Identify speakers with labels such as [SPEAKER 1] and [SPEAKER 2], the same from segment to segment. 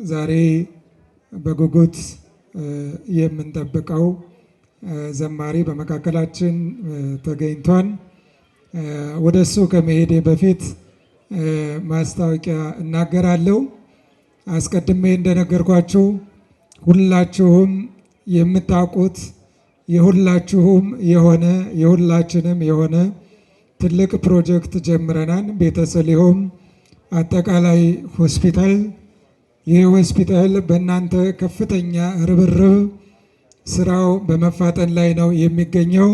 [SPEAKER 1] ዛሬ በጉጉት የምንጠብቀው ዘማሪ በመካከላችን ተገኝቷል። ወደ እሱ ከመሄዴ በፊት ማስታወቂያ እናገራለሁ። አስቀድሜ እንደነገርኳችሁ ሁላችሁም የምታውቁት የሁላችሁም የሆነ የሁላችንም የሆነ ትልቅ ፕሮጀክት ጀምረናል። ቤተሰሊሆም አጠቃላይ ሆስፒታል። ይህ ሆስፒታል በእናንተ ከፍተኛ ርብርብ ስራው በመፋጠን ላይ ነው የሚገኘው።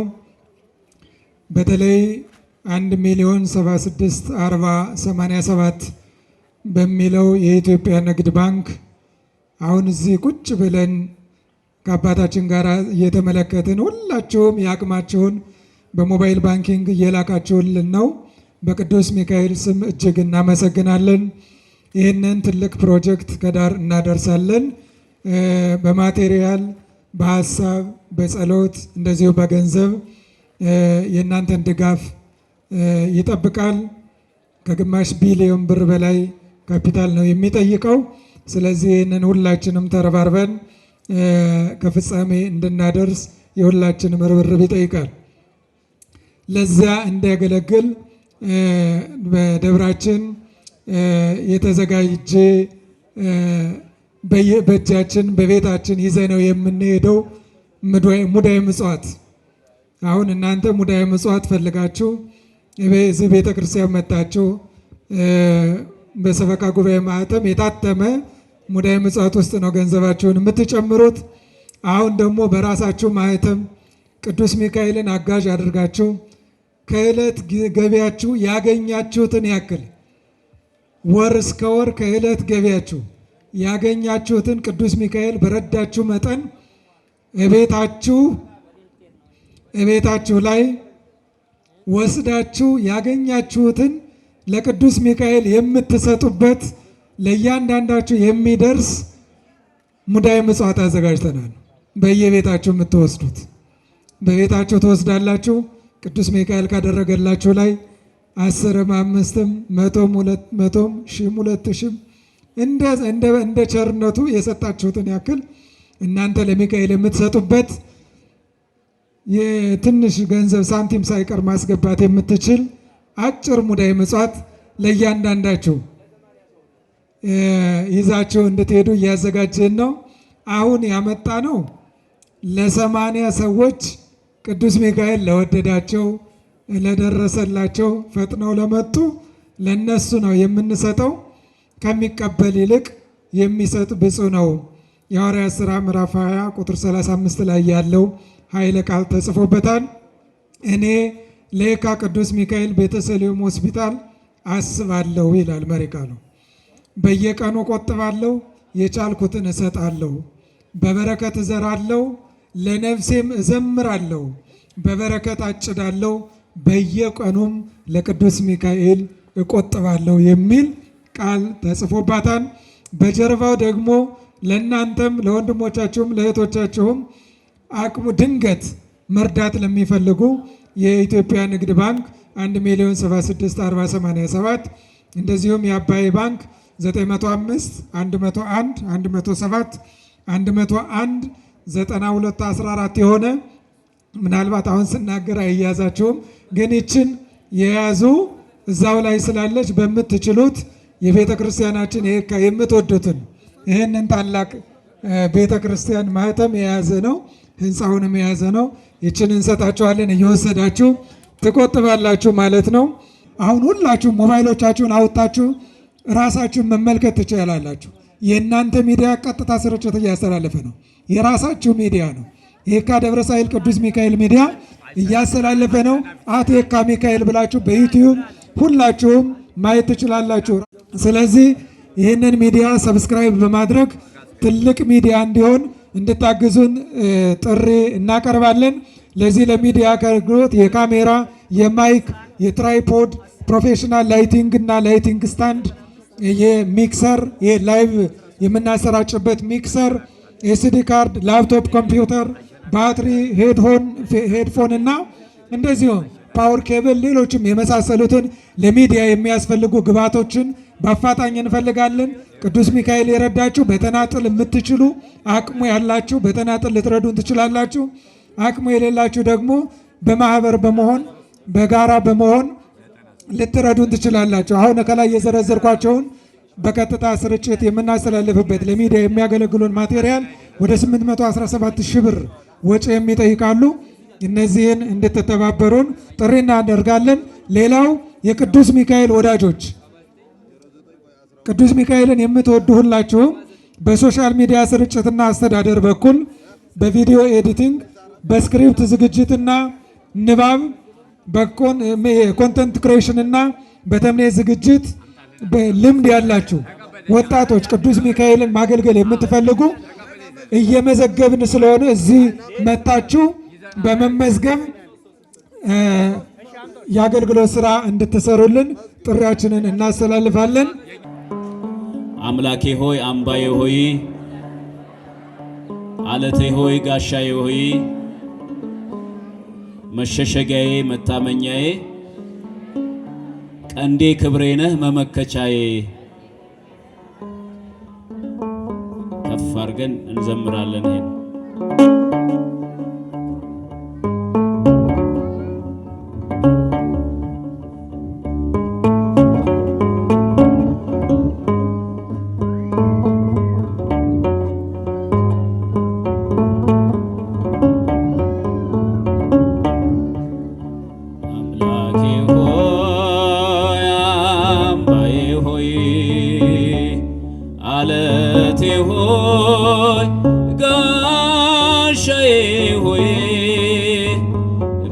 [SPEAKER 1] በተለይ 1 ሚሊዮን 76 40 87 በሚለው የኢትዮጵያ ንግድ ባንክ አሁን እዚህ ቁጭ ብለን ከአባታችን ጋር እየተመለከትን ሁላችሁም የአቅማችሁን በ mobile banking እየላካችሁልን ነው። በቅዱስ ሚካኤል ስም እጅግ እናመሰግናለን። ይህንን ትልቅ ፕሮጀክት ከዳር እናደርሳለን። በ material፣ በሀሳብ፣ በጸሎት እንደዚሁ በገንዘብ የእናንተን ድጋፍ ይጠብቃል። ከግማሽ ቢሊዮን ብር በላይ ካፒታል ነው የሚጠይቀው። ስለዚህ ይህንን ሁላችንም ተረባርበን ከፍጻሜ እንድናደርስ የሁላችንም ርብርብ ይጠይቃል። ለዚያ እንዲያገለግል በደብራችን የተዘጋጀ በእጃችን በቤታችን ይዘነው የምንሄደው ሙዳየ ምጽዋት፣ አሁን እናንተ ሙዳየ ምጽዋት ፈልጋችሁ እዚህ ቤተ ክርስቲያን መጣችሁ በሰበካ ጉባኤ ማህተም የታተመ ሙዳየ ምጽዋት ውስጥ ነው ገንዘባችሁን የምትጨምሩት። አሁን ደግሞ በራሳችሁ ማህተም ቅዱስ ሚካኤልን አጋዥ አድርጋችሁ ከዕለት ገቢያችሁ ያገኛችሁትን ያክል ወር እስከ ወር ከዕለት ገቢያችሁ ያገኛችሁትን ቅዱስ ሚካኤል በረዳችሁ መጠን እቤታችሁ ላይ ወስዳችሁ ያገኛችሁትን ለቅዱስ ሚካኤል የምትሰጡበት ለእያንዳንዳችሁ የሚደርስ ሙዳየ ምጽዋት አዘጋጅተናል። በየቤታችሁ የምትወስዱት በቤታችሁ ትወስዳላችሁ። ቅዱስ ሚካኤል ካደረገላችሁ ላይ 10ም 5ም 100ም 200ም 1000ም 2000ም እንደ ቸርነቱ የሰጣችሁትን ያክል እናንተ ለሚካኤል የምትሰጡበት የትንሽ ገንዘብ ሳንቲም ሳይቀር ማስገባት የምትችል አጭር ሙዳየ ምጽዋት ለእያንዳንዳችሁ ይዛችሁ እንድትሄዱ እያዘጋጀን ነው። አሁን ያመጣ ነው ለ80 ሰዎች ቅዱስ ሚካኤል ለወደዳቸው ለደረሰላቸው ፈጥነው ለመጡ ለነሱ ነው የምንሰጠው። ከሚቀበል ይልቅ የሚሰጥ ብፁዕ ነው። የሐዋርያት ሥራ ምዕራፍ 20 ቁጥር 35 ላይ ያለው ኃይለ ቃል ተጽፎበታል። እኔ ለየካ ቅዱስ ሚካኤል ቤተሰሊሆም ሆስፒታል አስባለሁ ይላል መሪ ቃሉ። በየቀኑ ቆጥባለሁ፣ የቻልኩትን እሰጣለሁ፣ በበረከት እዘራለሁ፣ ለነፍሴም እዘምራለሁ፣ በበረከት አጭዳለሁ፣ በየቀኑም ለቅዱስ ሚካኤል እቆጥባለሁ የሚል ቃል ተጽፎባታል። በጀርባው ደግሞ ለእናንተም ለወንድሞቻችሁም ለእህቶቻችሁም አቅሙ ድንገት መርዳት ለሚፈልጉ የኢትዮጵያ ንግድ ባንክ 1 ሚሊዮን 76 40 87፣ እንደዚሁም የአባይ ባንክ 905 101 107 101 92 14 የሆነ፣ ምናልባት አሁን ስናገር አይያዛችሁም፣ ግን ይችን የያዙ እዛው ላይ ስላለች በምትችሉት የቤተ ክርስቲያናችን የምትወዱትን ይህንን ታላቅ ቤተ ክርስቲያን ማህተም የያዘ ነው፣ ህንፃውንም የያዘ ነው። ይችን እንሰጣችኋለን፣ እየወሰዳችሁ ትቆጥባላችሁ ማለት ነው። አሁን ሁላችሁ ሞባይሎቻችሁን አውጥታችሁ ራሳችሁን መመልከት ትችላላችሁ። የእናንተ ሚዲያ ቀጥታ ስርጭት እያስተላለፈ ነው። የራሳችሁ ሚዲያ ነው። የካ ደብረ ሳህል ቅዱስ ሚካኤል ሚዲያ እያስተላለፈ ነው። at የካ ሚካኤል ብላችሁ በዩቲዩብ ሁላችሁም ማየት ትችላላችሁ። ስለዚህ ይህንን ሚዲያ subscribe በማድረግ ትልቅ ሚዲያ እንዲሆን እንድታግዙን ጥሪ እናቀርባለን። ለዚህ ለሚዲያ አገልግሎት የካሜራ፣ የ mic፣ የ tripod፣ professional lighting እና lighting stand፣ የ mixer፣ የ live የምናሰራጭበት mixer፣ SD card፣ laptop ኮምፒውተር፣ ባትሪ፣ headphone እና እንደዚሁም power cable፣ ሌሎችም የመሳሰሉትን ለሚዲያ የሚያስፈልጉ ግብዓቶችን በአፋጣኝ እንፈልጋለን። ቅዱስ ሚካኤል የረዳችሁ በተናጥል የምትችሉ አቅሙ ያላችሁ በተናጥል ልትረዱን ትችላላችሁ። አቅሙ የሌላችሁ ደግሞ በማህበር በመሆን በጋራ በመሆን ልትረዱን ትችላላችሁ። አሁን ከላይ የዘረዘርኳቸውን በቀጥታ ስርጭት የምናስተላልፍበት ለሚዲያ የሚያገለግሉን material ወደ 817 ሺህ ብር ወጪ የሚጠይቃሉ። እነዚህን እንድትተባበሩን ጥሪ እናደርጋለን። ሌላው የቅዱስ ሚካኤል ወዳጆች፣ ቅዱስ ሚካኤልን የምትወዱ ሁላችሁም በ social media ስርጭትና አስተዳደር በኩል በ video editing፣ በ script ዝግጅትና ንባብ፣ በ content creation እና በተምኔት ዝግጅት ልምድ ያላችሁ ወጣቶች ቅዱስ ሚካኤልን ማገልገል የምትፈልጉ እየመዘገብን ስለሆነ እዚህ መታችሁ በመመዝገብ የአገልግሎት ስራ እንድትሰሩልን ጥሪያችንን እናስተላልፋለን።
[SPEAKER 2] አምላኬ ሆይ፣ አምባዬ ሆይ፣ አለቴ ሆይ፣ ጋሻዬ ሆይ፣ መሸሸጊያዬ፣ መታመኛዬ፣ ቀንዴ ክብሬ ነህ መመከቻዬ። ከፍ አድርገን እንዘምራለን ይሄን። አምላኬ ሆይ፣ አምባዬ ሆይ፣ አለቴ ሆይ፣ ጋሻዬ ሆይ፣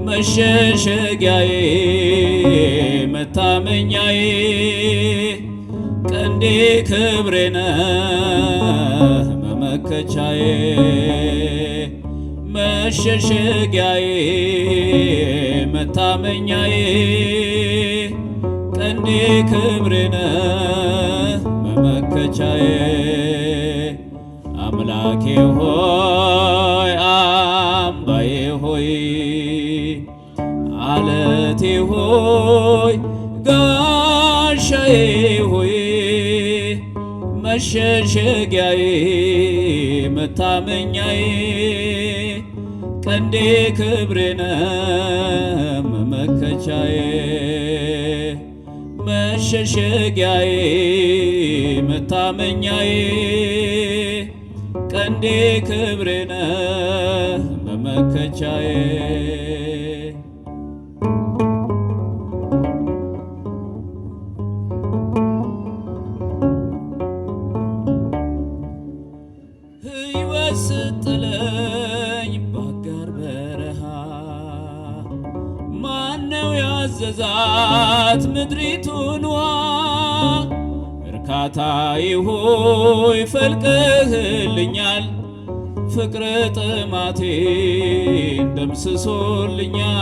[SPEAKER 2] መሸሸጊያዬ፣ መታመኛዬ፣ ቀንዴ ክብሬ ነህ መመከቻዬ፣ መሸሸጊያዬ፣ መታመኛዬ፣ ቀንዴ ክብሬ ነህ መመከቻዬ። አምላኬ ሆይ፣ አምባዬ ሆይ፣ አለቴ ሆይ፣ ጋሻዬ ሆይ፣ መሸሸጊያዬ፣ መታመኛዬ፣ ቀንዴ ክብሬ ነህ መመከቻዬ፣ መሸሸጊያዬ፣ መታመኛዬ፣ ቀንዴ ክብሬ ነህ መመከቻዬ። ሕይወት ስጥለኝ ባጋር በረሃ ማነው ያዘዛት ምድሪቱን ውሃ? እርካታ ሆይ ፈልቀህልኛል፣ ፍቅር ጥማቴን ደምስሶልኛል፣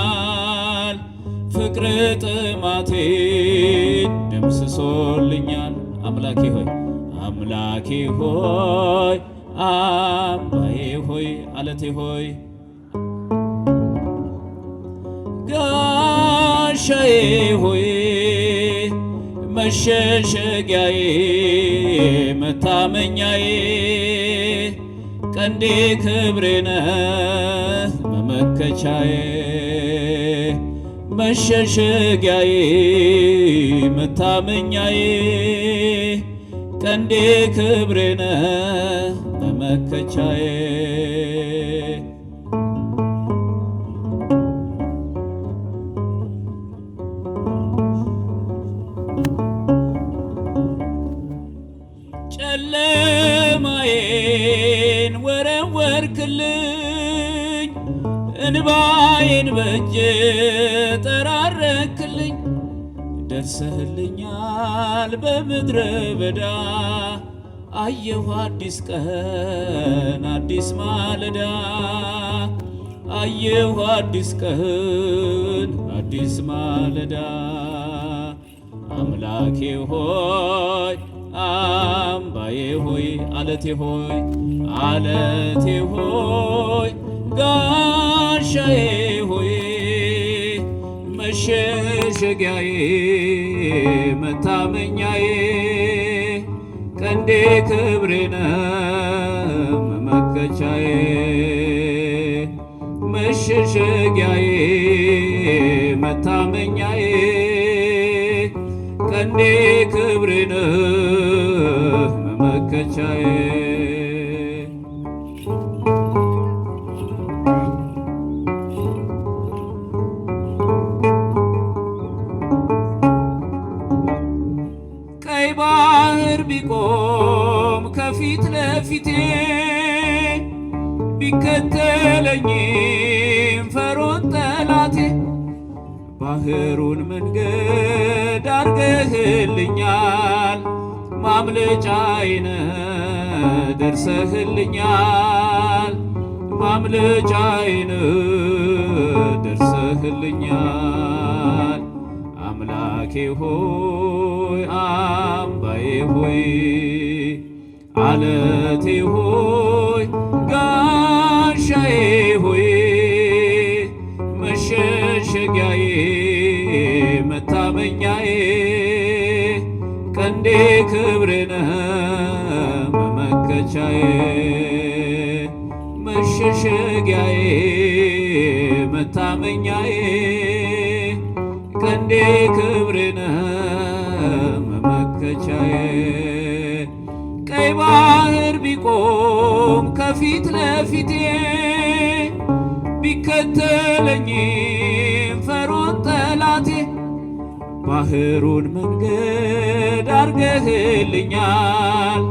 [SPEAKER 2] ፍቅር ጥማቴን ደምስሶልኛል። አምላኬ ሆይ፣ አምላኬ ሆይ፣ አምባዬ ሆይ፣ አለቴ ሆይ፣ ጋሻዬ ሆይ፣ መሸሸጊያዬ፣ መታመኛዬ፣ ቀንዴ ክብሬ ነህ መመከቻዬ፣ መሸሸጊያዬ፣ መታመኛዬ፣ ቀንዴ ክብሬ ነህ መመከቻዬ። ጨለማዬን ወረወርክልኝ፣ እንባዬን በእጅ ጠራረክልኝ፣ ደርሰህልኛል በምድረ በዳ፣ አየሁ አዲስ ቀን አዲስ ማለዳ፣ አየሁ አዲስ ቀን አዲስ ማለዳ። አምላኬ ሆይ፣ አምባዬ ሆይ፣ አለቴ ሆይ፣ አለቴ ሆይ፣ ጋሻዬ ሆይ፣ መሸሸጊያዬ፣ መታመኛዬ፣ ቀንዴ ክብሬ ነህ መመከቻዬ መሸሸጊያዬ መታመኛዬ ቀንዴ ክብሬ ነህ መመከቻዬ። ቀይ ባህር ቢቆም ከፊት ለፊቴ ቢከተለኝም ፈሮን ጠላቴ ባህሩን መንገድ አርገህልኛል፣ ማምለጫዬ ነህ ደርሰህልኛል፣ ማምለጫዬ ነህ ደርሰህልኛል። አምላኬ ሆይ አምባዬ ሆይ አለቴ ሆይ ጋሻዬ ሆይ መሸሸጊያዬ መታመኛዬ ቀንዴ ክብሬ ነህ መመከቻዬ መሸሸጊያዬ መታመኛዬ ቀንዴ ክብሬ ነህ መመከቻዬ። ቀይ ባህር ቢቆም ከፊት ለፊቴ ቢከተለኝም ፈሮን ጠላቴ ባህሩን መንገድ አርገህልኛል፣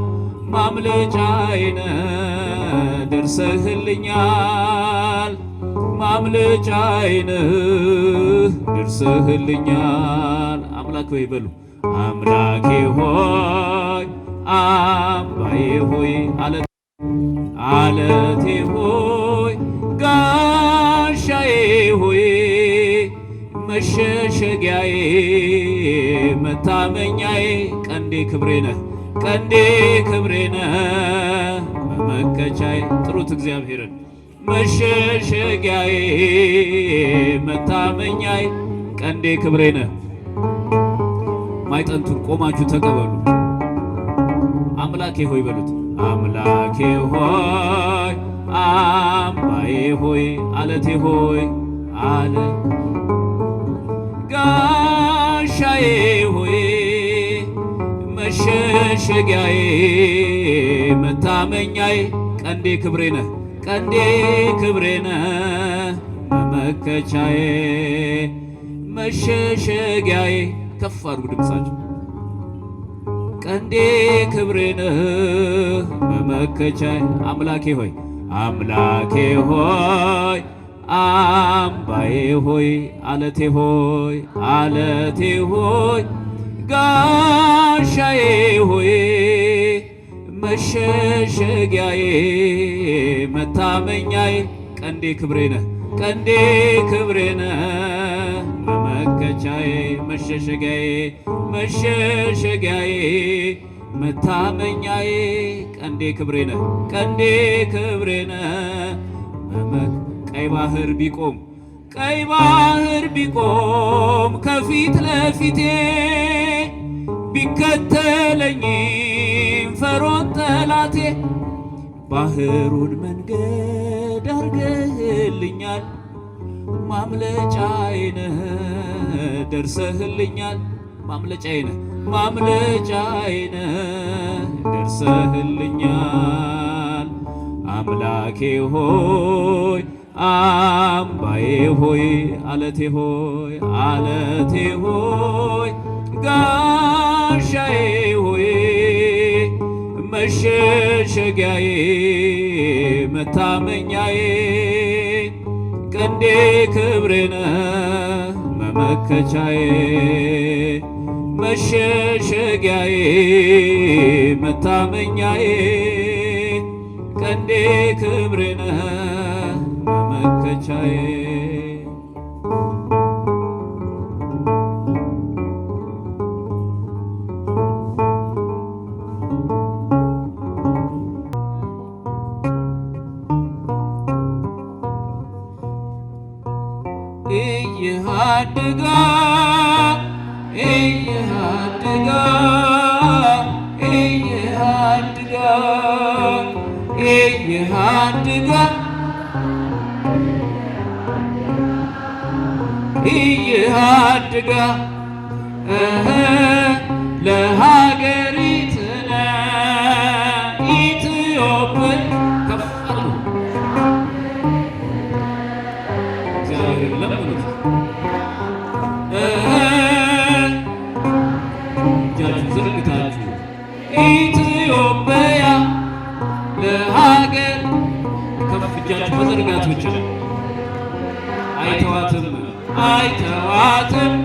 [SPEAKER 2] ማምለጫዬ ነህ ደርሰህልኛል፣ ማምለጫዬ ነህ ደርሰህልኛል። አምላክ ሆይ በሉ አምላኬ ሆይ አምባዬ ሆይ አለቴ ሆይ ጋሻዬ ሆይ መሸሸጊያዬ መታመኛዬ ቀንዴ ክብሬ ነህ ቀንዴ ክብሬ ነህ መመከቻዬ። ጥሩት እግዚአብሔርን መሸሸጊያዬ መታመኛዬ ቀንዴ ክብሬ ነህ። ማዕጠንቱን ቆማችሁ ተቀበሉ። አምላኬ ሆይ በሉት። አምላኬ ሆይ አምባዬ ሆይ አለቴ ሆይ አለ ጋሻዬ ሆይ መሸሸጊያዬ መታመኛዬ ቀንዴ ክብሬ ነህ ቀንዴ ክብሬ ነህ መመከቻዬ መሸሸጊያዬ። ከፍ አድርጉ ድምፃችሁ። ቀንዴ ክብሬ ነህ መመከቻዬ። አምላኬ ሆይ አምላኬ ሆይ አምባዬ ሆይ አለቴ ሆይ አለቴ ሆይ ጋሻዬ ሆይ መሸሸጊያዬ መታመኛዬ ቀንዴ ክብሬ ነህ ቀንዴ ክብሬ ነህ መመከቻዬ መሸሸጊያዬ መሸሸጊያዬ መታመኛዬ ቀንዴ ክብሬ ነህ ቀንዴ ክብሬ ነህ። ቀይ ባህር ቢቆም ቀይ ባህር ቢቆም ከፊት ለፊቴ ቢከተለኝም ፈሮን ጠላቴ ባህሩን መንገድ አርገህልኛል፣ ማምለጫዬ ነህ ደርሰህልኛል፣ ማምለጫዬ ነህ ማምለጫዬ ነህ ደርሰህልኛል። አምላኬ ሆይ አምባዬ ሆይ አለቴ ሆይ አለቴ ሆይ ጋሻዬ ሆይ መሸሸጊያዬ መታመኛዬ ቀንዴ ክብሬ ነህ መመከቻዬ መሸሸጊያዬ መታመኛዬ ቀንዴ ክብሬ ነህ መመከቻዬ። ኢይሃድጋ ኢይሃድጋ ኢይሃድጋ ኢይሃድጋ ኢይሃድጋ ለሀገሪትነ ኢትዮጵያ ከፍ አድርጉ። እግዚአብሔርን ለምኑት። እጃችሁ ዘርግታችሁ ኢትዮጵያ ለሀገር ከፍ እጃችሁ መዘርጋት ብቻ። አይተዋትም አይተዋትም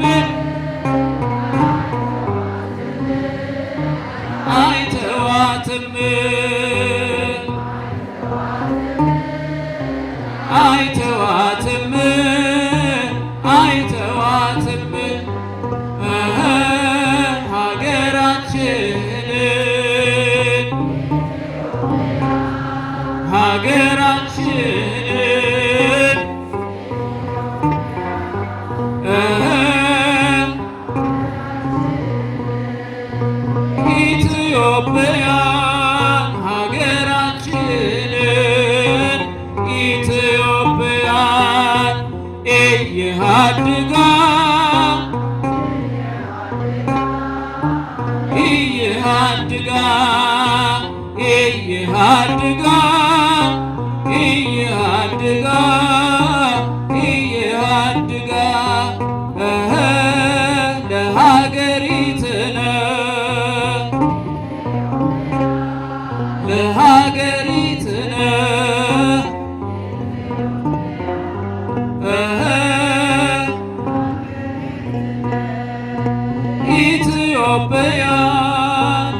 [SPEAKER 2] አይተዋትም አይተዋትም አይተዋትም ሀገራችንን ሀገራችንን ኢትዮጵያን ሀገራችንን ኢትዮጵያን ኢይሃድጋ ኢይሃድጋ ኢይሃድጋ ኢይሃድጋ ኢይሃድጋ ለሀገሪትነ ለሀገሪትነ ኢትዮጵያ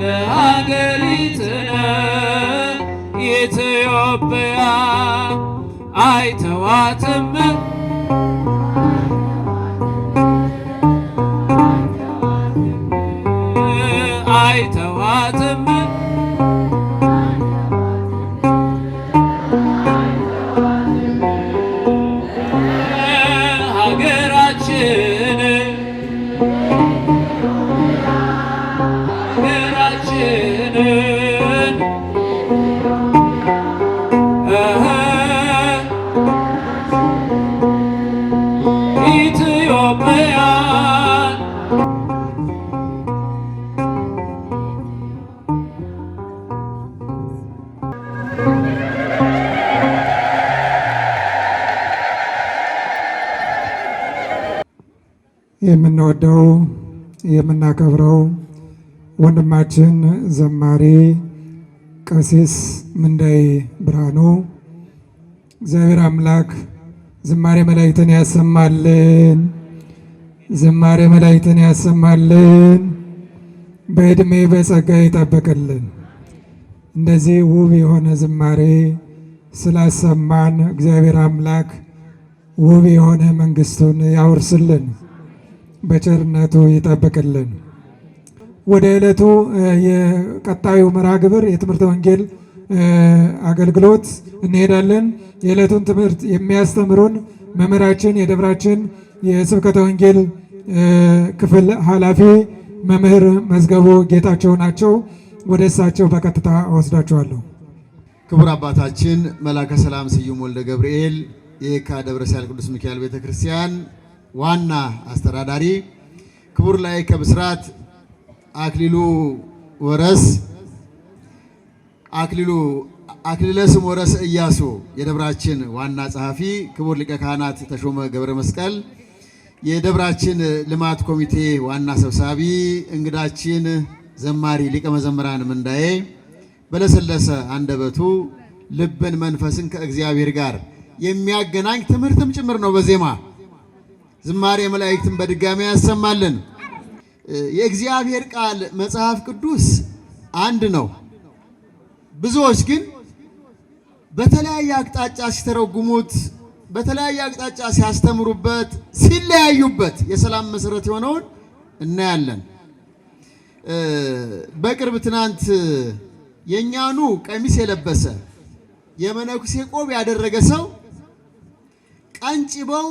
[SPEAKER 2] ለሀገሪትነ ኢትዮጵያ አይተዋትም አይተዋትም ሀገራችንን ሀገራችንን ኢትዮጵያን
[SPEAKER 1] የምንወደው የምናከብረው ወንድማችን ዘማሪ ቀሲስ ምንዳይ ብርሃኑ እግዚአብሔር አምላክ ዝማሬ መላእክትን ያሰማልን፣ ዝማሬ መላእክትን ያሰማልን፣ በዕድሜ በጸጋ ይጠብቅልን። እንደዚህ ውብ የሆነ ዝማሬ ስላሰማን እግዚአብሔር አምላክ ውብ የሆነ መንግስቱን ያውርስልን፣ በቸርነቱ ይጠብቅልን። ወደ ዕለቱ የቀጣዩ መርሃ ግብር የትምህርተ ወንጌል አገልግሎት እንሄዳለን። የዕለቱን ትምህርት የሚያስተምሩን መምህራችን የደብራችን የስብከተ ወንጌል ክፍል ኃላፊ መምህር መዝገቡ ጌታቸው ናቸው። ወደ እሳቸው በቀጥታ እወስዳቸዋለሁ።
[SPEAKER 3] ክቡር አባታችን መላከ ሰላም ስዩም ወልደ ገብርኤል የየካ ደብረ ሳህል ቅዱስ ሚካኤል ቤተ ክርስቲያን ዋና አስተዳዳሪ፣ ክቡር ላእከ ብስራት አክሊሉ ወረስ አክሊሉ አክሊለ ስም ወረስ ኢያሱ የደብራችን ዋና ጸሐፊ፣ ክቡር ሊቀ ካህናት ተሾመ ገብረ መስቀል የደብራችን ልማት ኮሚቴ ዋና ሰብሳቢ፣ እንግዳችን ዘማሪ ሊቀ መዘምራን ምንዳዬ በለሰለሰ አንደበቱ ልብን መንፈስን ከእግዚአብሔር ጋር የሚያገናኝ ትምህርትም ጭምር ነው። በዜማ ዝማሬ መላእክትን በድጋሚ ያሰማልን። የእግዚአብሔር ቃል መጽሐፍ ቅዱስ አንድ ነው። ብዙዎች ግን በተለያየ አቅጣጫ ሲተረጉሙት፣ በተለያየ አቅጣጫ ሲያስተምሩበት፣ ሲለያዩበት የሰላም መሰረት የሆነውን እናያለን። በቅርብ ትናንት የእኛኑ ቀሚስ የለበሰ የመነኩሴ ቆብ ያደረገ ሰው ቀንጭበው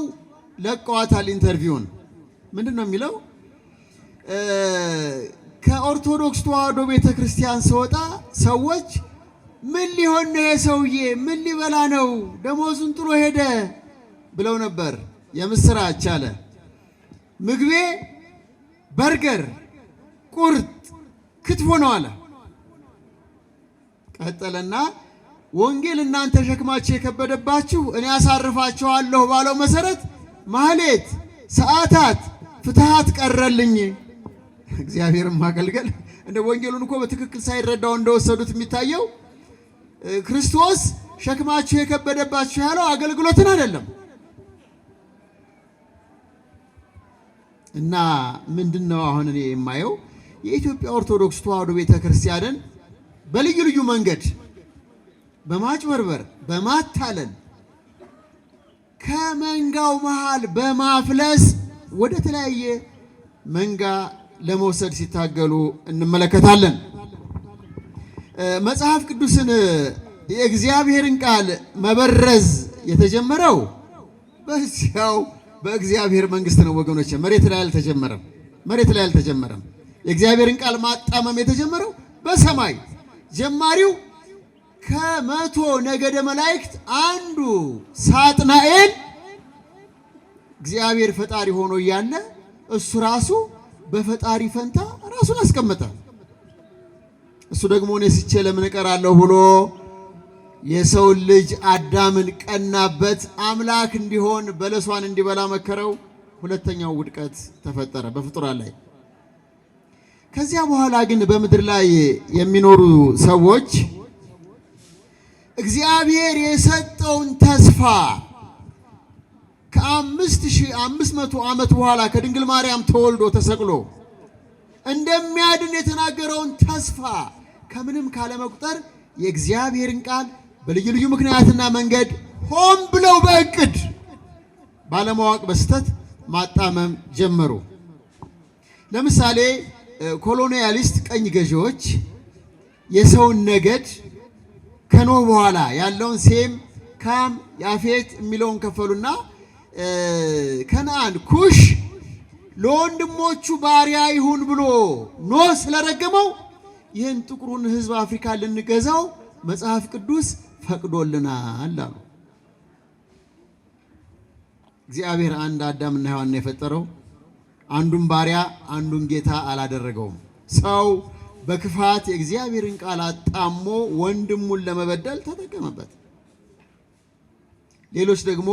[SPEAKER 3] ለቀዋታል። interview ን ምንድን ነው የሚለው? ከኦርቶዶክስ ተዋሕዶ ቤተ ክርስቲያን ስወጣ ሰዎች ምን ሊሆን ነው የሰውዬ? ምን ሊበላ ነው? ደሞዙን ጥሎ ሄደ ብለው ነበር። የምስራች አለ። ምግቤ በርገር፣ ቁርጥ፣ ክትፎ ነው አለ። ቀጠለና ወንጌል እናንተ ሸክማችሁ የከበደባችሁ እኔ አሳርፋችኋለሁ ባለው መሰረት ማህሌት፣ ሰዓታት፣ ፍትሃት ቀረልኝ። እግዚአብሔርን ማገልገል እንደ ወንጌሉን እኮ በትክክል ሳይረዳው እንደወሰዱት የሚታየው ክርስቶስ ሸክማችሁ የከበደባችሁ ያለው አገልግሎትን አይደለም። እና ምንድነው አሁን እኔ የማየው የኢትዮጵያ ኦርቶዶክስ ተዋሕዶ ቤተክርስቲያንን በልዩ ልዩ መንገድ በማጭበርበር በማታለል ከመንጋው መሃል በማፍለስ ወደ ተለያየ መንጋ ለመውሰድ ሲታገሉ እንመለከታለን። መጽሐፍ ቅዱስን የእግዚአብሔርን ቃል መበረዝ የተጀመረው በዚያው በእግዚአብሔር መንግስት ነው ወገኖች፣ መሬት ላይ አልተጀመረም። መሬት ላይ አልተጀመረም። የእግዚአብሔርን ቃል ማጣመም የተጀመረው በሰማይ ጀማሪው ከመቶ ነገደ መላእክት አንዱ ሳጥናኤል እግዚአብሔር ፈጣሪ ሆኖ እያለ እሱ ራሱ በፈጣሪ ፈንታ ራሱን አስቀመጠ። እሱ ደግሞ እኔ ስቼ ለምን እቀራለሁ ብሎ የሰውን ልጅ አዳምን ቀናበት። አምላክ እንዲሆን በለሷን እንዲበላ መከረው። ሁለተኛው ውድቀት ተፈጠረ በፍጡራን ላይ። ከዚያ በኋላ ግን በምድር ላይ የሚኖሩ ሰዎች እግዚአብሔር የሰጠውን ተስፋ ከ5500 ዓመት በኋላ ከድንግል ማርያም ተወልዶ ተሰቅሎ እንደሚያድን የተናገረውን ተስፋ ከምንም ካለመቁጠር የእግዚአብሔርን ቃል በልዩ ልዩ ምክንያትና መንገድ ሆን ብለው በእቅድ ባለማወቅ በስተት ማጣመም ጀመሩ። ለምሳሌ colonialist ቀኝ ገዢዎች የሰውን ነገድ ከኖህ በኋላ ያለውን ሴም፣ ካም፣ ያፌት የሚለውን ከፈሉና ከነአን፣ ኩሽ ለወንድሞቹ ባሪያ ይሁን ብሎ ኖህ ስለረገመው ይህን ጥቁሩን ሕዝብ አፍሪካ ልንገዛው መጽሐፍ ቅዱስ ፈቅዶልናል አሉ። እግዚአብሔር አንድ አዳምና ሔዋንን የፈጠረው አንዱን ባሪያ አንዱን ጌታ አላደረገውም። ሰው በክፋት የእግዚአብሔርን ቃል አጣሞ ወንድሙን ለመበደል ተጠቀመበት። ሌሎች ደግሞ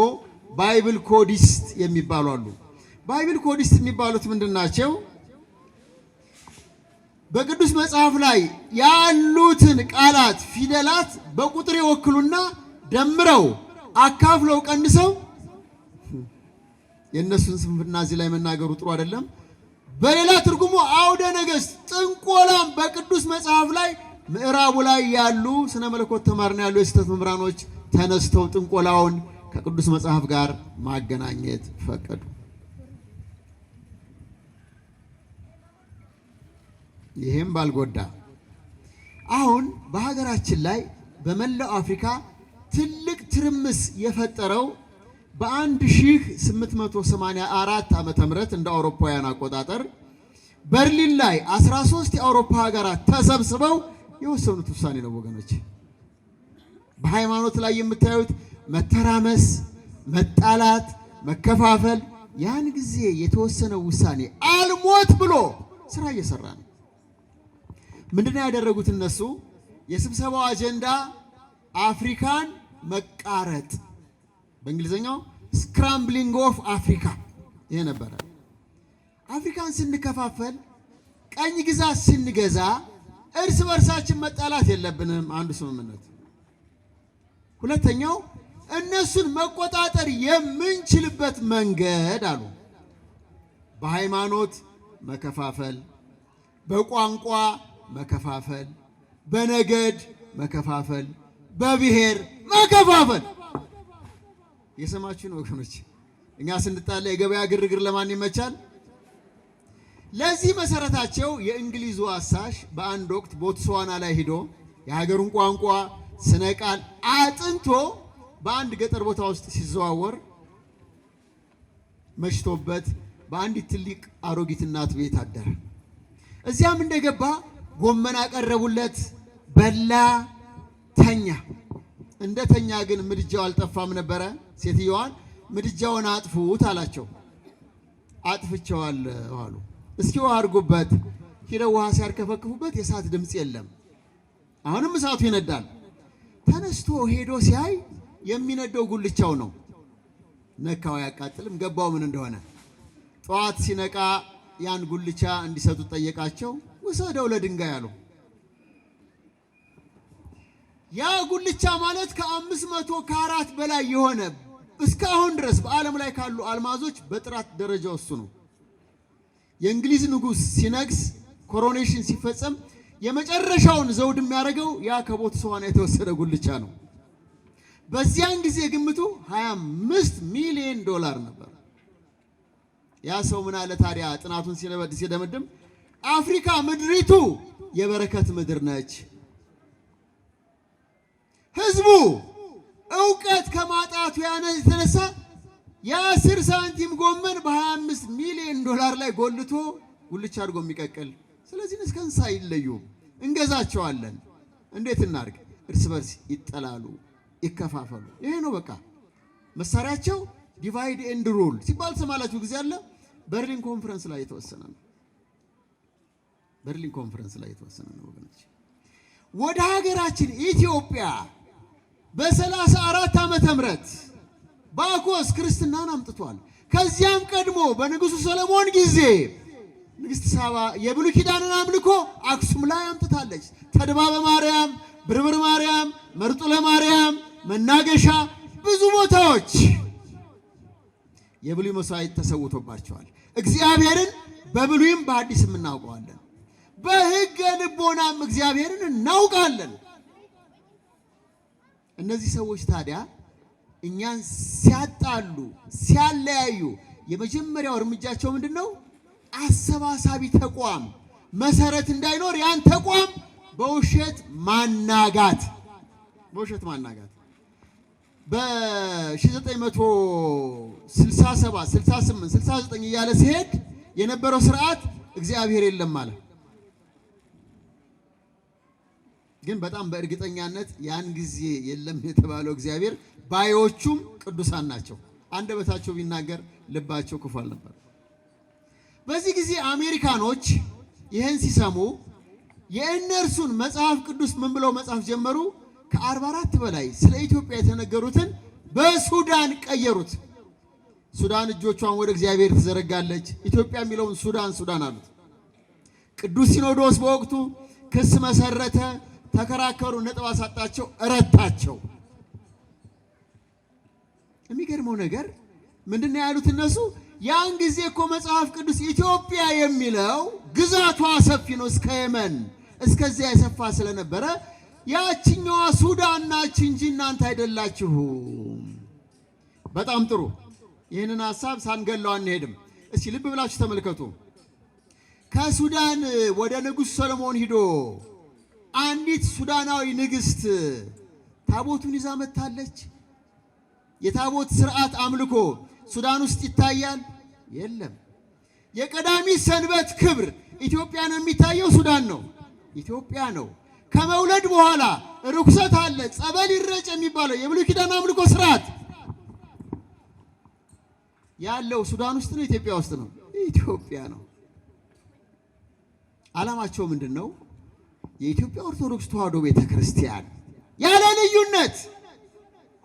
[SPEAKER 3] Bible codist የሚባሉ አሉ። Bible codist የሚባሉት ምንድን ናቸው? በቅዱስ መጽሐፍ ላይ ያሉትን ቃላት ፊደላት በቁጥር ይወክሉና ደምረው አካፍለው ቀንሰው የእነሱን ስንፍና እዚህ ላይ መናገሩ ጥሩ አይደለም። በሌላ ትርጉሙ አውደ ነገሥት ጥንቆላም በቅዱስ መጽሐፍ ላይ ምዕራቡ ላይ ያሉ ስነ መለኮት ተማርና ያሉ የስህተት መምህራኖች ተነስተው ጥንቆላውን ከቅዱስ መጽሐፍ ጋር ማገናኘት ፈቀዱ። ይህም ባልጎዳ አሁን በሀገራችን ላይ በመላው አፍሪካ ትልቅ ትርምስ የፈጠረው በ1884 ዓመተ ምህረት እንደ አውሮፓውያን አቆጣጠር በርሊን ላይ 13 የአውሮፓ ሀገራት ተሰብስበው የወሰኑት ውሳኔ ነው ወገኖች። በሃይማኖት ላይ የምታዩት መተራመስ፣ መጣላት፣ መከፋፈል ያን ጊዜ የተወሰነው ውሳኔ አልሞት ብሎ ስራ እየሰራ ነው። ምንድነው ያደረጉት እነሱ? የስብሰባው አጀንዳ አፍሪካን መቃረጥ፣ በእንግሊዝኛው scrambling of Africa ይሄ ነበረ። አፍሪካን ስንከፋፈል፣ ቀኝ ግዛት ስንገዛ እርስ በርሳችን መጣላት የለብንም፣ አንዱ ስምምነት። ሁለተኛው እነሱን መቆጣጠር የምንችልበት መንገድ አሉ። በሃይማኖት መከፋፈል፣ በቋንቋ መከፋፈል፣ በነገድ መከፋፈል፣ በብሔር መከፋፈል። የሰማችሁን ወገኖች፣ እኛ ስንጣላ የገበያ ግርግር ለማን ይመቻል? ለዚህ መሰረታቸው የእንግሊዙ አሳሽ በአንድ ወቅት ቦትስዋና ላይ ሂዶ የሀገሩን ቋንቋ ስነ ቃል አጥንቶ በአንድ ገጠር ቦታ ውስጥ ሲዘዋወር መሽቶበት በአንዲት ትልቅ አሮጊት እናት ቤት አደረ። እዚያም እንደገባ ጎመን አቀረቡለት፣ በላ። ተኛ። እንደ ተኛ ግን ምድጃው አልጠፋም ነበረ። ሴትየዋን ምድጃውን አጥፉት አላቸው። አጥፍቼዋለሁ አሉ። እስኪ ውሃ አድርጉበት። ሂደው ውሃ ሲያርከፈክፉበት የእሳት ድምፅ የለም። አሁንም እሳቱ ይነዳል። ተነስቶ ሄዶ ሲያይ የሚነደው ጉልቻው ነው። ነካው፣ አያቃጥልም። ገባው ምን እንደሆነ። ጠዋት ሲነቃ ያን ጉልቻ እንዲሰጡት ጠየቃቸው። ውሰደው ለድንጋይ አሉ። ያ ጉልቻ ማለት ከ500 ካራት በላይ የሆነ እስካሁን ድረስ በዓለም ላይ ካሉ አልማዞች በጥራት ደረጃው እሱ ነው። የእንግሊዝ ንጉሥ ሲነግስ coronation ሲፈጸም የመጨረሻውን ዘውድ የሚያደርገው ያ ከቦትስዋና የተወሰደ ጉልቻ ነው። በዚያን ጊዜ ግምቱ 25 ሚሊዮን ዶላር ነበር። ያ ሰው ምን አለ ታዲያ ጥናቱን ሲደመድም አፍሪካ ምድሪቱ የበረከት ምድር ነች። ህዝቡ እውቀት ከማጣቱ የተነሳ የ10 ሳንቲም ጎመን በ25 ሚሊዮን ዶላር ላይ ጎልቶ ጉልቻ አድርጎ የሚቀቅል። ስለዚህ እስከ እንስሳ አይለዩም፣ እንገዛቸዋለን። እንዴት እናድርግ? እርስ በርስ ይጠላሉ፣ ይከፋፈሉ። ይሄ ነው በቃ መሳሪያቸው። Divide and rule ሲባል ትሰማላችሁ ጊዜ አለ። በርሊን ኮንፈረንስ ላይ የተወሰነ ነው። በርሊን ኮንፈረንስ ላይ የተወሰነ ነው ወገኖች። ወደ ሀገራችን ኢትዮጵያ በ34 ዓመተ ምህረት ባኮስ ክርስትናን አምጥቷል። ከዚያም ቀድሞ በንጉሱ ሰለሞን ጊዜ ንግሥት ሳባ የብሉይ ኪዳንን አምልኮ አክሱም ላይ አምጥታለች። ተድባበ ማርያም፣ ብርብር ማርያም፣ መርጡለ ማርያም፣ መናገሻ ብዙ ቦታዎች የብሉይ መስዋዕት ተሰውቶባቸዋል። እግዚአብሔርን በብሉይም በአዲስም እናውቀዋለን። በሕገ ልቦናም እግዚአብሔርን እናውቃለን። እነዚህ ሰዎች ታዲያ እኛን ሲያጣሉ ሲያለያዩ የመጀመሪያው እርምጃቸው ምንድን ነው? አሰባሳቢ ተቋም መሰረት እንዳይኖር ያን ተቋም በውሸት ማናጋት፣ በውሸት ማናጋት። በ1967፣ 68፣ 69 እያለ ሲሄድ የነበረው ስርዓት እግዚአብሔር የለም አለ። ግን በጣም በእርግጠኛነት ያን ጊዜ የለም የተባለው እግዚአብሔር ባዮቹም ቅዱሳን ናቸው። አንደበታቸው ቢናገር ልባቸው ክፉ አልነበር። በዚህ ጊዜ አሜሪካኖች ይህን ሲሰሙ የእነርሱን መጽሐፍ ቅዱስ ምን ብለው መጽሐፍ ጀመሩ? ከ44 በላይ ስለ ኢትዮጵያ የተነገሩትን በሱዳን ቀየሩት። ሱዳን እጆቿን ወደ እግዚአብሔር ትዘረጋለች፣ ኢትዮጵያ የሚለውን ሱዳን ሱዳን አሉት። ቅዱስ ሲኖዶስ በወቅቱ ክስ መሰረተ። ተከራከሩ፣ ነጥብ አሳጣቸው፣ እረታቸው። የሚገርመው ነገር ምንድነው ያሉት እነሱ? ያን ጊዜ እኮ መጽሐፍ ቅዱስ ኢትዮጵያ የሚለው ግዛቷ ሰፊ ነው፣ እስከ የመን እስከዚያ የሰፋ ስለነበረ ያችኛዋ ሱዳን ናች እንጂ እናንተ አይደላችሁም። በጣም ጥሩ። ይህንን ሐሳብ ሳንገለው አንሄድም። እስኪ ልብ ብላችሁ ተመልከቱ። ከሱዳን ወደ ንጉሥ ሰሎሞን ሂዶ አንዲት ሱዳናዊ ንግሥት ታቦቱን ይዛ መጥታለች። የታቦት ስርዓት አምልኮ ሱዳን ውስጥ ይታያል? የለም። የቀዳሚት ሰንበት ክብር ኢትዮጵያ ነው የሚታየው? ሱዳን ነው፣ ኢትዮጵያ ነው። ከመውለድ በኋላ ርኩሰት አለ፣ ጸበል ይረጭ የሚባለው የብሉይ ኪዳን አምልኮ ስርዓት ያለው ሱዳን ውስጥ ነው? ኢትዮጵያ ውስጥ ነው? ኢትዮጵያ ነው። ዓላማቸው ምንድን ነው? የኢትዮጵያ ኦርቶዶክስ ተዋሕዶ ቤተክርስቲያን ያለ ልዩነት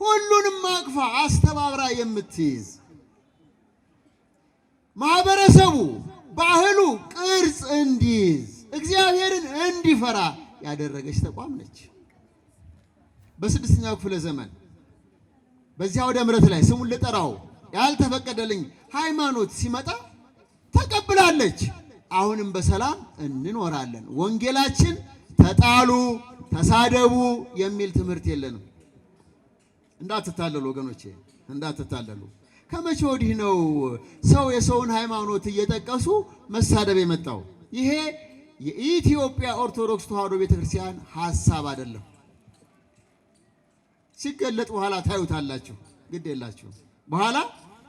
[SPEAKER 3] ሁሉንም አቅፋ አስተባብራ የምትይዝ ማህበረሰቡ ባህሉ ቅርጽ እንዲይዝ እግዚአብሔርን እንዲፈራ ያደረገች ተቋም ነች። በስድስተኛው ክፍለ ዘመን በዚያ አውደ ምሕረት ላይ ስሙን ልጠራው ያልተፈቀደልኝ ሃይማኖት ሲመጣ ተቀብላለች። አሁንም በሰላም እንኖራለን። ወንጌላችን ተጣሉ፣ ተሳደቡ የሚል ትምህርት የለንም። እንዳትታለሉ ወገኖቼ፣ እንዳትታለሉ። ከመቼ ወዲህ ነው ሰው የሰውን ሃይማኖት እየጠቀሱ መሳደብ የመጣው? ይሄ የኢትዮጵያ ኦርቶዶክስ ተዋሕዶ ቤተክርስቲያን ሐሳብ አይደለም። ሲገለጥ በኋላ ታዩታላችሁ። ግድ የላችሁ በኋላ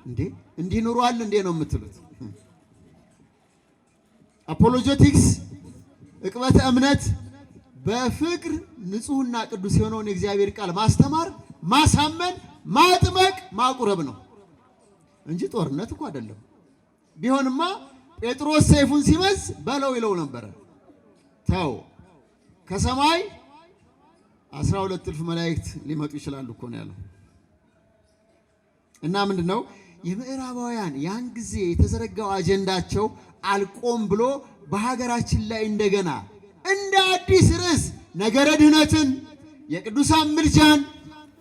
[SPEAKER 3] እንዴ እንዲህ ኑሯል እንዴ ነው የምትሉት። Apologetics፣ ዕቅበተ እምነት፣ በፍቅር ንጹሕና ቅዱስ የሆነውን የእግዚአብሔር ቃል ማስተማር፣ ማሳመን፣ ማጥመቅ፣ ማቁረብ ነው እንጂ ጦርነት እኮ አይደለም። ቢሆንማ ጴጥሮስ ሰይፉን ሲመዝ በለው ይለው ነበረ። ተው፣ ከሰማይ 12 እልፍ መላእክት ሊመጡ ይችላሉ እኮ ነው ያለው። እና ምንድን ነው የምዕራባውያን ያን ጊዜ የተዘረጋው አጀንዳቸው አልቆም ብሎ በሀገራችን ላይ እንደገና እንደ አዲስ ርዕስ ነገረ ድኅነትን፣ የቅዱሳን ምልጃን፣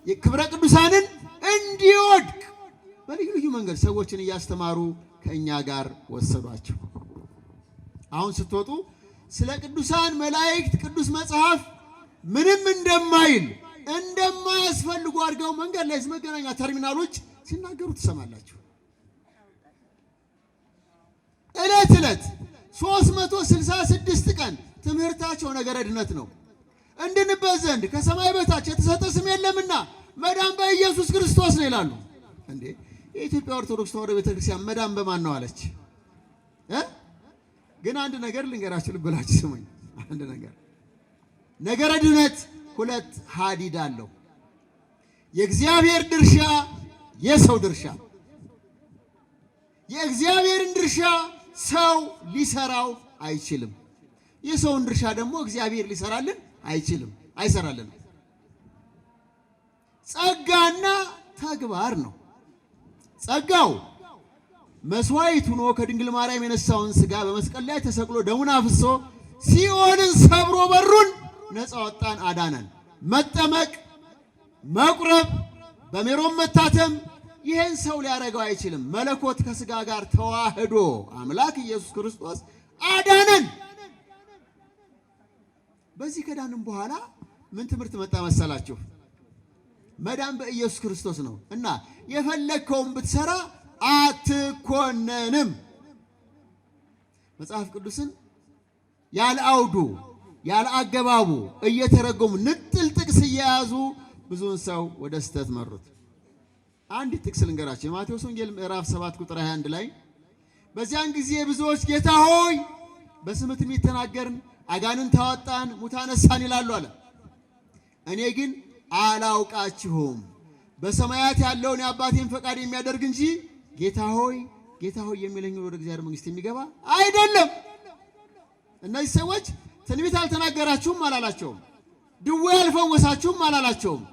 [SPEAKER 3] የክብረ ቅዱሳንን እንዲወድቅ በልዩ ልዩ መንገድ ሰዎችን እያስተማሩ ከእኛ ጋር ወሰዷቸው። አሁን ስትወጡ ስለ ቅዱሳን መላእክት ቅዱስ መጽሐፍ ምንም እንደማይል እንደማያስፈልጉ አድርገው መንገድ ላይ መገናኛ ተርሚናሎች ሲናገሩ ትሰማላችሁ። ዕለት ዕለት 366 ቀን ትምህርታቸው ነገረ ድነት ነው። እንድንበት ዘንድ ከሰማይ በታች የተሰጠ ስም የለምና መዳን በኢየሱስ ክርስቶስ ነው ይላሉ። እንዴ የኢትዮጵያ ኦርቶዶክስ ተዋሕዶ ቤተክርስቲያን መዳን በማን ነው አለች? ግን አንድ ነገር ልንገራችሁ፣ ልበላችሁ ስሙኝ። አንድ ነገር ነገረ ድነት ሁለት ሀዲድ አለው። የእግዚአብሔር ድርሻ፣ የሰው ድርሻ። የእግዚአብሔርን ድርሻ ሰው ሊሰራው አይችልም። የሰውን ድርሻ ደግሞ እግዚአብሔር ሊሰራልን አይችልም፣ አይሰራልንም። ጸጋና ተግባር ነው። ጸጋው መስዋዕት ሆኖ ከድንግል ማርያም የነሳውን ስጋ በመስቀል ላይ ተሰቅሎ ደሙን አፍሶ ሲኦልን ሰብሮ በሩን ነፃ ወጣን፣ አዳነን። መጠመቅ፣ መቁረብ፣ በሜሮን መታተም ይህን ሰው ሊያደርገው አይችልም። መለኮት ከስጋ ጋር ተዋህዶ አምላክ ኢየሱስ ክርስቶስ አዳነን። በዚህ ከዳንም በኋላ ምን ትምህርት መጣ መሰላችሁ? መዳን በኢየሱስ ክርስቶስ ነው እና የፈለግከውን ብትሰራ አትኮነንም። መጽሐፍ ቅዱስን ያለ አውዱ ያለ አገባቡ እየተረጎሙ ንጥል ጥቅስ እየያዙ ብዙውን ሰው ወደ ስህተት መሩት። አንድ ጥቅስ ልንገራችሁ። የማቴዎስ ወንጌል ምዕራፍ 7 ቁጥር 21 ላይ በዚያን ጊዜ ብዙዎች ጌታ ሆይ በስምህ ትንቢት ተናገርን፣ አጋንንት አወጣን፣ ሙታን አነሳን ይላሉ አለ። እኔ ግን አላውቃችሁም፣ በሰማያት ያለውን የአባቴን ፈቃድ የሚያደርግ እንጂ ጌታ ሆይ ጌታ ሆይ የሚለኝ ወደ እግዚአብሔር መንግሥት የሚገባ አይደለም። እነዚህ ሰዎች ትንቢት አልተናገራችሁም አላላቸውም። ድዌ አልፈወሳችሁም አላላቸውም።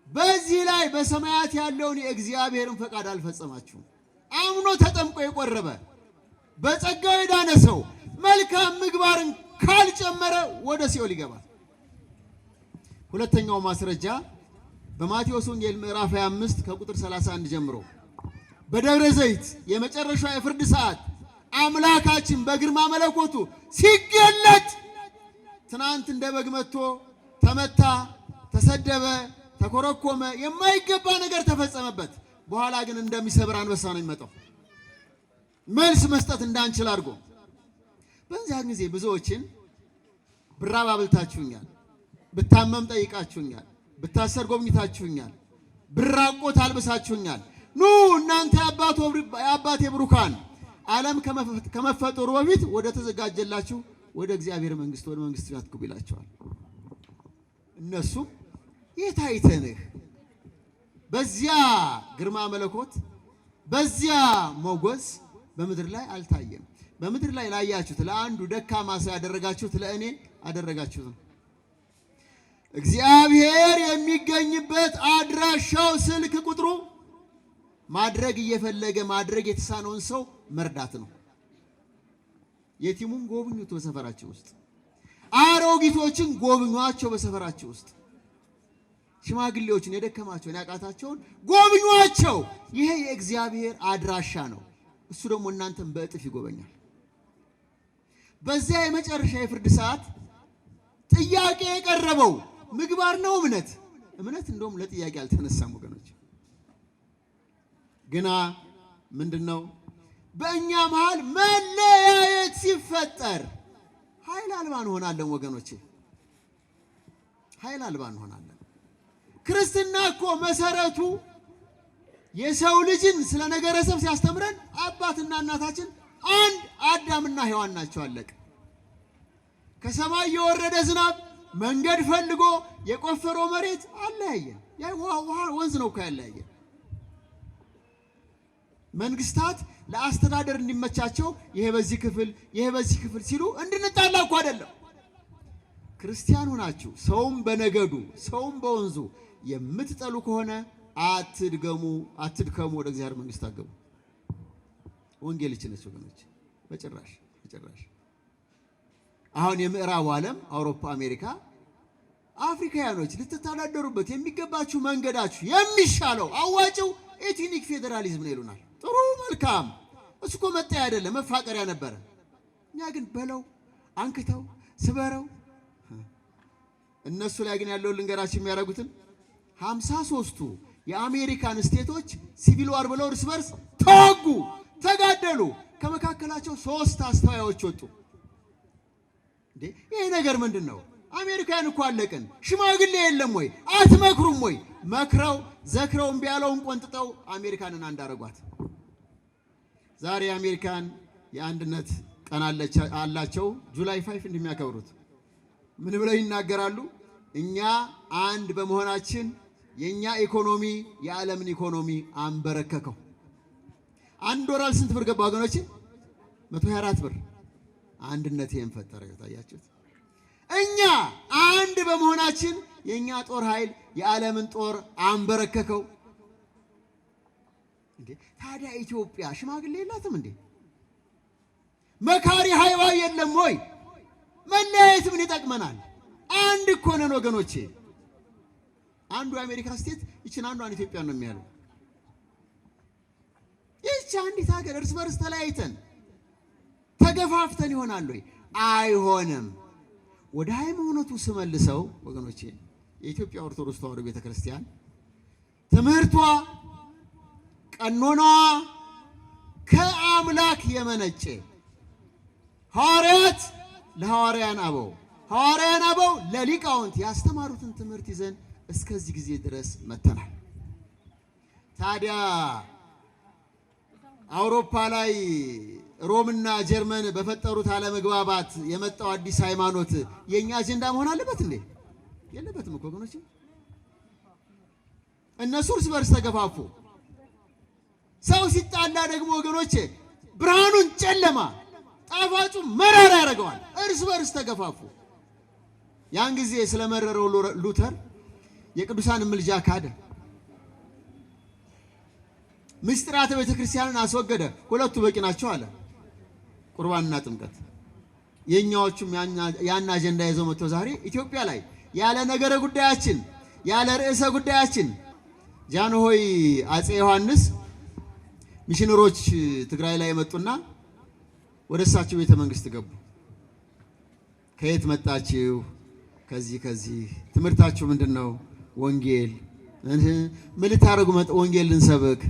[SPEAKER 3] በዚህ ላይ በሰማያት ያለውን የእግዚአብሔርን ፈቃድ አልፈጸማችሁም። አምኖ ተጠምቆ የቆረበ በጸጋው የዳነ ሰው መልካም ምግባርን ካልጨመረ ወደ ሲኦል ይገባል። ሁለተኛው ማስረጃ በማቴዎስ ወንጌል ምዕራፍ 25 ከቁጥር 31 ጀምሮ በደብረ ዘይት የመጨረሻው የፍርድ ሰዓት አምላካችን በግርማ መለኮቱ ሲገለጥ ትናንት እንደ በግ መጥቶ ተመታ፣ ተሰደበ፣ ተኮረኮመ፣ የማይገባ ነገር ተፈጸመበት። በኋላ ግን እንደሚሰብር አንበሳ ነው የሚመጣው፣ መልስ መስጠት እንዳንችል አድርጎ። በዚያን ጊዜ ብዙዎችን ብራብ አብልታችሁኛል፣ ብታመም ጠይቃችሁኛል፣ ብታሰር ጎብኝታችሁኛል፣ ብራቆት አልብሳችሁኛል። ኑ እናንተ የአባቴ ብሩካን ዓለም ከመፈጠሩ በፊት ወደ ተዘጋጀላችሁ ወደ እግዚአብሔር መንግስት ወደ መንግስት ግቡ ይላቸዋል። እነሱም የት አይተንህ በዚያ ግርማ መለኮት በዚያ ሞገስ በምድር ላይ አልታየም። በምድር ላይ ላያችሁት ለአንዱ ደካማ ሰው ያደረጋችሁት ለእኔ አደረጋችሁት ነው። እግዚአብሔር የሚገኝበት አድራሻው፣ ስልክ ቁጥሩ ማድረግ እየፈለገ ማድረግ የተሳነውን ሰው መርዳት ነው። የቲሙን ጎብኙት በሰፈራችሁ ውስጥ፣ አሮጊቶችን ጎብኟቸው በሰፈራችሁ ውስጥ፣ ሽማግሌዎችን የደከማቸውን ያቃታቸውን ጎብኟቸው። ይሄ የእግዚአብሔር አድራሻ ነው። እሱ ደግሞ እናንተን በእጥፍ ይጎበኛል። በዚያ የመጨረሻ የፍርድ ሰዓት ጥያቄ የቀረበው ምግባር ነው እምነት? እምነት እንደውም ለጥያቄ አልተነሳም ወገኖች። ግና ምንድን ነው በእኛ መሃል መለያየት ሲፈጠር ኃይል አልባ እንሆናለን ወገኖቼ፣ ኃይል አልባ እንሆናለን። ክርስትና እኮ መሰረቱ የሰው ልጅን ስለ ነገረ ሰብ ሲያስተምረን አባትና እናታችን አንድ አዳምና ሔዋን ናቸው። አለቀ። ከሰማይ የወረደ ዝናብ መንገድ ፈልጎ የቆፈረው መሬት አለያየን። ያ ውሃ ወንዝ ነው እኮ ያለያየን። መንግስታት ለአስተዳደር እንዲመቻቸው ይሄ በዚህ ክፍል ይሄ በዚህ ክፍል ሲሉ እንድንጣላ እኮ አይደለም። ክርስቲያን ሆናችሁ ሰውም በነገዱ ሰውም በወንዙ የምትጠሉ ከሆነ አትድገሙ፣ አትድከሙ፣ ወደ እግዚአብሔር መንግስት አትገቡ። ወንጌል ይህች ነች ወገኖች። በጭራሽ በጭራሽ። አሁን የምዕራቡ ዓለም አውሮፓ፣ አሜሪካ፣ አፍሪካውያኖች ልትተዳደሩበት የሚገባችሁ መንገዳችሁ የሚሻለው አዋጭው ethnic federalism ነው ይሉናል። ጥሩ መልካም። እሱ እኮ መጣያ አይደለም መፋቀሪያ ነበረ። እኛ ግን በለው አንክተው ስበረው። እነሱ ላይ ግን ያለውን ልንገራችሁ የሚያደርጉትን 53ቱ የአሜሪካን state ኦች civil war ብለው እርስ በርስ ተዋጉ፣ ተጋደሉ። ከመካከላቸው 3 አስተዋዮች ወጡ። እንዴ ይሄ ነገር ምንድን ነው? አሜሪካን እኮ አለቅን፣ ሽማግሌ የለም ወይ? አትመክሩም ወይ? መክረው ዘክረው እምቢ ያለውን ቆንጥጠው አሜሪካንን አንድ አደረጓት። ዛሬ የአሜሪካን የአንድነት ቀን አላቸው። July 5 እንደሚያከብሩት ምን ብለው ይናገራሉ? እኛ አንድ በመሆናችን የኛ ኢኮኖሚ የዓለምን ኢኮኖሚ አንበረከከው። $1 ስንት ብር ገባ ወገኖች? 124 ብር። አንድነት ይሄን ፈጠረ። ታያችሁት? እኛ አንድ በመሆናችን የኛ ጦር ኃይል የዓለምን ጦር አንበረከከው። እንዴ ታዲያ ኢትዮጵያ ሽማግሌ የላትም እንዴ? መካሪ ሃይባይ የለም ወይ? መለያየት ምን ይጠቅመናል? አንድ እኮ ነን ወገኖቼ። አንዱ የአሜሪካ state ይችን አንዷን ኢትዮጵያ ነው የሚያለው። ይህች አንዲት ሀገር እርስ በርስ ተለያይተን ተገፋፍተን ይሆናል ወይ? አይሆንም። ወደ ሃይማኖቱ ስመልሰው ወገኖቼ የኢትዮጵያ ኦርቶዶክስ ተዋሕዶ ቤተክርስቲያን ትምህርቷ ቀኖናዋ ከአምላክ የመነጨ ሐዋርያት ለሐዋርያን አበው ሐዋርያን አበው ለሊቃውንት ያስተማሩትን ትምህርት ይዘን እስከዚህ ጊዜ ድረስ መተናል። ታዲያ አውሮፓ ላይ ሮምና ጀርመን በፈጠሩት አለመግባባት የመጣው አዲስ ሃይማኖት የኛ አጀንዳ መሆን አለበት እንዴ? የለበትም እኮ ወገኖች። እነሱ እርስ በርስ ተገፋፉ። ሰው ሲጣላ ደግሞ ወገኖቼ ብርሃኑን ጨለማ ጣፋጩ መራራ ያደርገዋል። እርስ በርስ ተገፋፉ። ያን ጊዜ ስለመረረው ሉተር የቅዱሳን ምልጃ ካደ። ምስጢራተ ቤተክርስቲያንን አስወገደ። ሁለቱ በቂ ናቸው አለ፣ ቁርባንና ጥምቀት። የኛዎቹም ያን አጀንዳ ይዘው መጥተው ዛሬ ኢትዮጵያ ላይ ያለ ነገረ ጉዳያችን ያለ ርዕሰ ጉዳያችን ጃንሆይ አፄ ዮሐንስ ሚሽነሮች ትግራይ ላይ መጡና ወደ እሳቸው ቤተ መንግስት ገቡ። ከየት መጣችሁ? ከዚህ ከዚህ። ትምህርታችሁ ምንድነው? ወንጌል። ምን ልታረጉ መጣ? ወንጌል ልንሰብክ።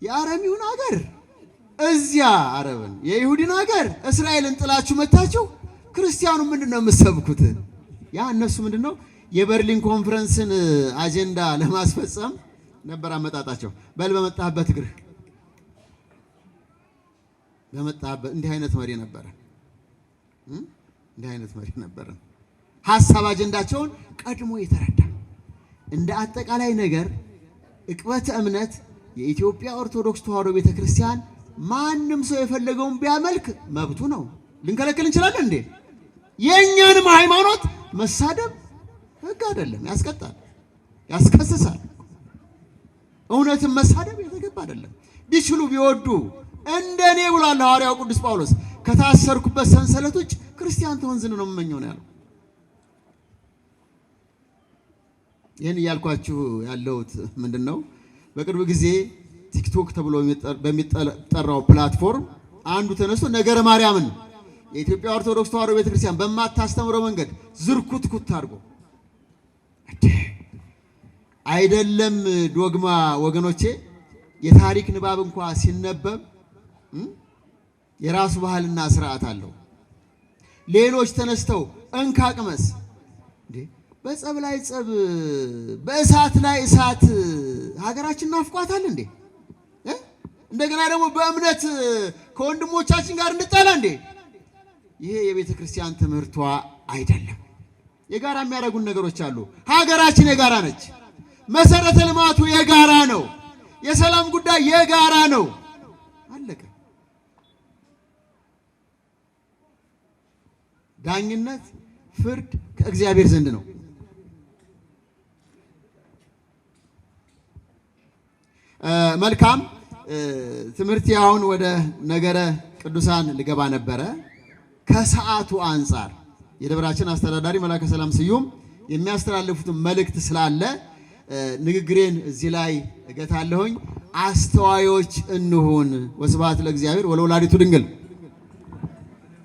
[SPEAKER 3] የአረሚውን ሀገር እዚያ አረብን የይሁዲን ሀገር እስራኤልን ጥላችሁ መጣችሁ። ክርስቲያኑ ምንድነው የምትሰብኩት? ያ እነሱ ምንድነው የበርሊን ኮንፈረንስን አጀንዳ ለማስፈጸም ነበር አመጣጣቸው። በል በመጣህበት እግርህ በመጣህበት። እንዲህ አይነት መሪ ነበረ፣ እንዲህ አይነት መሪ ነበረ። ሐሳብ አጀንዳቸውን ቀድሞ የተረዳ። እንደ አጠቃላይ ነገር ዕቅበተ እምነት የኢትዮጵያ ኦርቶዶክስ ተዋሕዶ ቤተክርስቲያን ማንም ሰው የፈለገውን ቢያመልክ መብቱ ነው። ልንከለክል እንችላለን እንዴ? የኛንም ሃይማኖት መሳደብ ሕግ አይደለም፣ ያስቀጣል፣ ያስከስሳል። እውነትን መሳደብ የተገባ አይደለም። ቢችሉ ቢወዱ እንደኔ ብሏል ሐዋርያው ቅዱስ ጳውሎስ። ከታሰርኩበት ሰንሰለት ውጭ ክርስቲያን ትሆን ዘንድ ነው የምመኘው ነው ያለው። ይህን እያልኳችሁ ያለሁት ምንድነው? በቅርብ ጊዜ ቲክቶክ ተብሎ በሚጠራው platform አንዱ ተነስቶ ነገረ ማርያምን የኢትዮጵያ ኦርቶዶክስ ተዋሕዶ ቤተክርስቲያን በማታስተምረው መንገድ ዝርኩትኩት አድርጎ አይደለም ዶግማ ወገኖቼ፣ የታሪክ ንባብ እንኳ ሲነበብ የራሱ ባህልና ስርዓት አለው። ሌሎች ተነስተው እንካ ቅመስ እንዴ፣ በጸብ ላይ ጸብ፣ በእሳት ላይ እሳት ሀገራችን ናፍቋታል እንዴ? እንደገና ደግሞ በእምነት ከወንድሞቻችን ጋር እንጣላ እንዴ? ይሄ የቤተ ክርስቲያን ትምህርቷ አይደለም። የጋራ የሚያደርጉን ነገሮች አሉ። ሀገራችን የጋራ ነች። መሰረተ ልማቱ የጋራ ነው። የሰላም ጉዳይ የጋራ ነው። አለቀ። ዳኝነት፣ ፍርድ ከእግዚአብሔር ዘንድ ነው። መልካም ትምህርት። አሁን ወደ ነገረ ቅዱሳን ልገባ ነበረ። ከሰዓቱ አንጻር የደብራችን አስተዳዳሪ መላከ ሰላም ስዩም የሚያስተላልፉትን መልእክት ስላለ ንግግሬን እዚህ ላይ እገታለሁኝ። አስተዋዮች እንሁን። ወስብሐት ለእግዚአብሔር ወለወላዲቱ ድንግል።